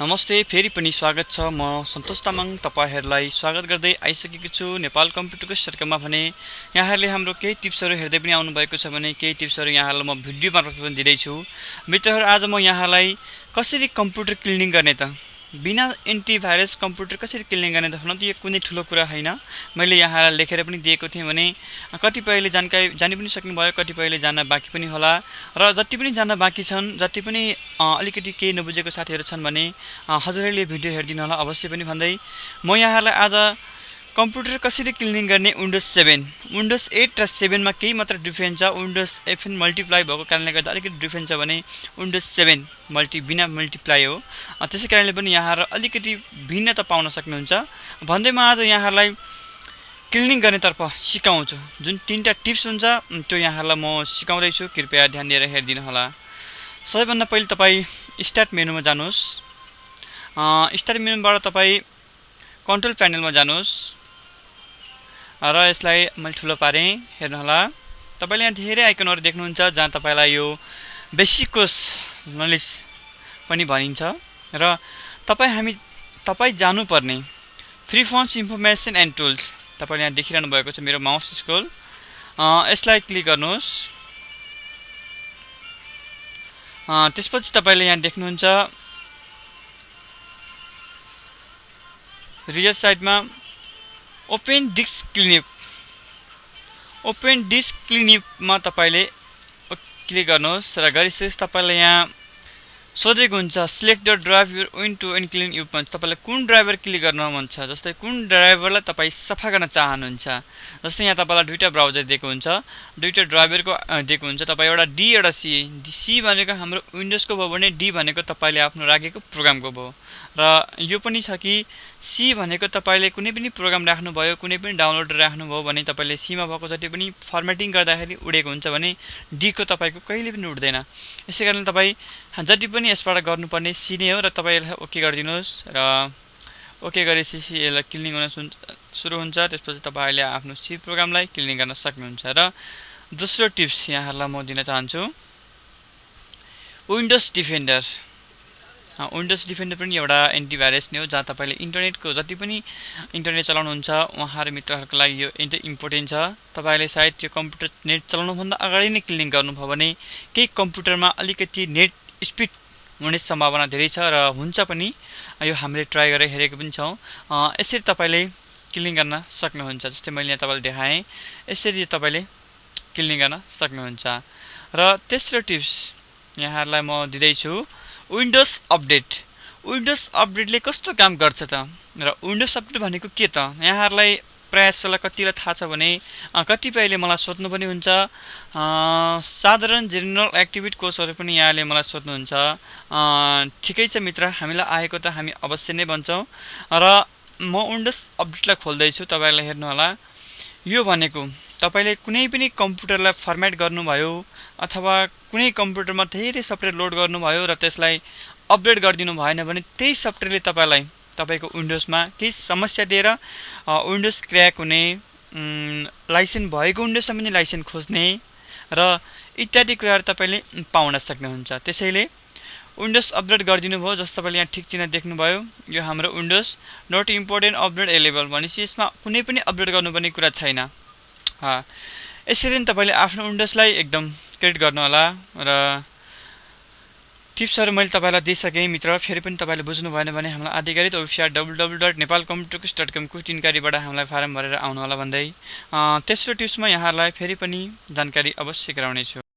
नमस्ते, फेरि पनि स्वागत छ। म सन्तोष तामाङ तपाईहरुलाई स्वागत गर्दै आइसकेको छु नेपाल कम्प्युटरको सर्कलमा। भने यहाँहरूले हाम्रो केही टिप्सहरू हेर्दै पनि आउनु भएको छ भने केही टिप्सहरू यहाँहरूलाई म भिडियो मार्फत पनि दिँदै छु। मित्रहरू, आज म यहाँलाई कसरी कम्प्युटर क्लिनिङ गर्ने त बिना एन्टिभाइरस कम्प्युटर कसरी क्लिनिङ गर्ने त हुन त यो कुनै ठुलो कुरा हैन। मैले यहाँलाई लेखेर पनि दिएको थिएँ भने कतिपयले जानकारी जानि पनि सक्नुभयो, कतिपयले जान्न बाँकी पनि होला। र जति पनि जान्न बाँकी छन्, जति पनि अलिकति केही नबुझेको साथीहरू छन् भने हजुरहरूले भिडियो हेरिदिनु होला अवश्य पनि भन्दै म यहाँलाई आज कम्प्युटर कसरी क्लिनिङ गर्ने विन्डोज 7, विन्डोज 8 र 7 मा केही मात्र डिफरेन्स छ। विन्डोज 8 मल्टिप्लाई भएको कारणले गर्दा अलिकति डिफरेन्स छ भने विन्डोज 7 बिना मल्टिप्लाई हो। त्यसै कारणले पनि यहाँहरू अलिकति भिन्नता पाउन सक्नुहुन्छ भन्दै म आज यहाँहरूलाई क्लिनिङ गर्नेतर्फ सिकाउँछु। जुन तीनटा टिप्स हुन्छ त्यो यहाँहरूलाई म सिकाउँदै छु, कृपया ध्यान दिएर हेरिदिनु होला। सबैभन्दा पहिले तपाईँ स्टार्ट मेनुमा जानुहोस्। स्टार्ट मेनुबाट तपाईँ कन्ट्रोल प्यानलमा जानुहोस् र यसलाई मैले ठुलो पारेँ, हेर्नुहोला। तपाईले यहाँ धेरै आइकनहरू देख्नुहुन्छ जहाँ तपाईलाई यो बेसिक कोर्स नलेज पनि भनिन्छ र तपाई जानुपर्ने free funds information and tools तपाईले यहाँ देखिरहनु भएको छ मेरो माउस स्क्रोल। यसलाई क्लिक गर्नुहोस्। त्यसपछि तपाईले यहाँ देख्नुहुन्छ रियल साइडमा ओपन डिस्क क्लिनिकमा तपाईले क्लिक गर्नुहोस् र गरिसकेपछि तपाईलाई यहाँ सोधेको हुन्छ select the drive your win to include you पन। तपाईलाई कुन ड्राइभर क्लिक गर्न मन छ, जस्तै कुन ड्राइभरलाई तपाई सफा गर्न चाहनुहुन्छ। जस्तै यहाँ तपाईलाई दुईटा ब्राउजर दिएको हुन्छ, दुईटा ड्राइभरको दिएको हुन्छ। तपाई एउटा डी एउटा सी भनेको हाम्रो विन्डोजको भयो भने डी भनेको तपाईले आफ्नो राखेको प्रोग्रामको भयो र यो पनि छ कि सी भनेको तपाईले कुनै पनि प्रोग्राम राख्नुभयो, कुनै पनि डाउनलोड राख्नुभयो भने तपाईले सी मा भएको जति पनि फर्मेटिङ गर्दाखेरि उडेको हुन्छ भने डी को तपाईको कहिले पनि उड्दैन। यसैकारण तपाई जति पनि यसबाट गर्नुपर्ने सी नै हो र तपाई यसलाई ओके गरिदिनुहोस् र ओके गरेपछि यसलाई क्लिनिङ हुन सुरु हुन्छ। त्यसपछि तपाईले आफ्नो सी प्रोग्रामलाई क्लिनिङ गर्न सक्नुहुन्छ। र दोस्रो टिप्स यहाँहरूलाई म दिन चाहन्छु विन्डोज डिफेन्डर। विन्डोज डिफेन्डर पनि एउटा एन्टिभाइरस नै हो जहाँ तपाईले इन्टरनेटको जति पनि इन्टरनेट चलाउनुहुन्छ उहाँहरू मित्रहरूको लागि यो इम्पोर्टेन्ट छ। तपाईले सायद यो कम्प्युटर नेट चलाउनुभन्दा अगाडि नै क्लिनिङ गर्नुभयो भने केही कम्प्युटरमा अलिकति नेट स्पिड हुने सम्भावना धेरै छ र हुन्छ पनि। यो हामीले ट्राई गरेर हेरेको पनि छौँ। यसरी तपाईले क्लिनिङ गर्न सक्नुहुन्छ। जस्तै मैले यहाँ तपाईलाई देखाएँ, यसरी तपाईले क्लिनिङ गर्न सक्नुहुन्छ। र तेस्रो टिप्स यहाँहरूलाई म दिँदैछु विन्डोज अपडेट। विन्डोज अपडेटले कस्तो काम गर्छ त र विन्डोज अपडेट भनेको के त यहाँहरूलाई प्रायः जसोलाई कतिलाई थाहा छ भने कतिपयले मलाई सोध्नु पनि हुन्छ। साधारण जेनरल एक्टिभिटी कोर्सहरू पनि यहाँले मलाई सोध्नुहुन्छ। ठिकै छ मित्र, हामीलाई आएको त हामी अवश्य नै भन्छौँ र म विन्डोज अपडेटलाई खोल्दैछु। तपाईलाई हेर्नु होला। यो भनेको तपाईले कुनै पनि कम्प्युटरलाई फर्मेट गर्नुभयो अथवा कुनै कम्प्युटरमा धेरै सफ्टवेयर लोड गर्नुभयो र त्यसलाई अपडेट गरिदिनु भएन भने त्यही सफ्टवेयरले तपाईलाई तपाईको विन्डोजमा केही समस्या दिएर विन्डोज क्र्याक हुने, लाइसेन्स भएको विन्डोजमा पनि लाइसेन्स खोज्ने र इत्यादि कुराहरू तपाईले पाउन सक्नुहुन्छ। त्यसैले विन्डोज अपडेट गरिदिनु भयो। जस्तो तपाईले यहाँ ठिक चिन्ह देख्नुभयो, यो हाम्रो Windows not important update available भनेपछि यसमा कुनै पनि अपडेट गर्नुपर्ने कुरा छैन। यसरी नै तपाईले आफ्नो विन्डोजलाई एकदम क्रिएट गर्नु होला। र टिप्सहरू मैले तपाईलाई दिइसकेँ मित्र। फेरि पनि तपाईले बुझ्नु भएन भने हामीलाई आधिकारिक वेबसाइट www.nepalcomputercourse.com को जानकारीबाट हामीलाई फारम भरेर आउनु होला भन्दै तेस्रो टिप्समा यहाँहरूलाई फेरि पनि जानकारी अवश्य गराउने छु।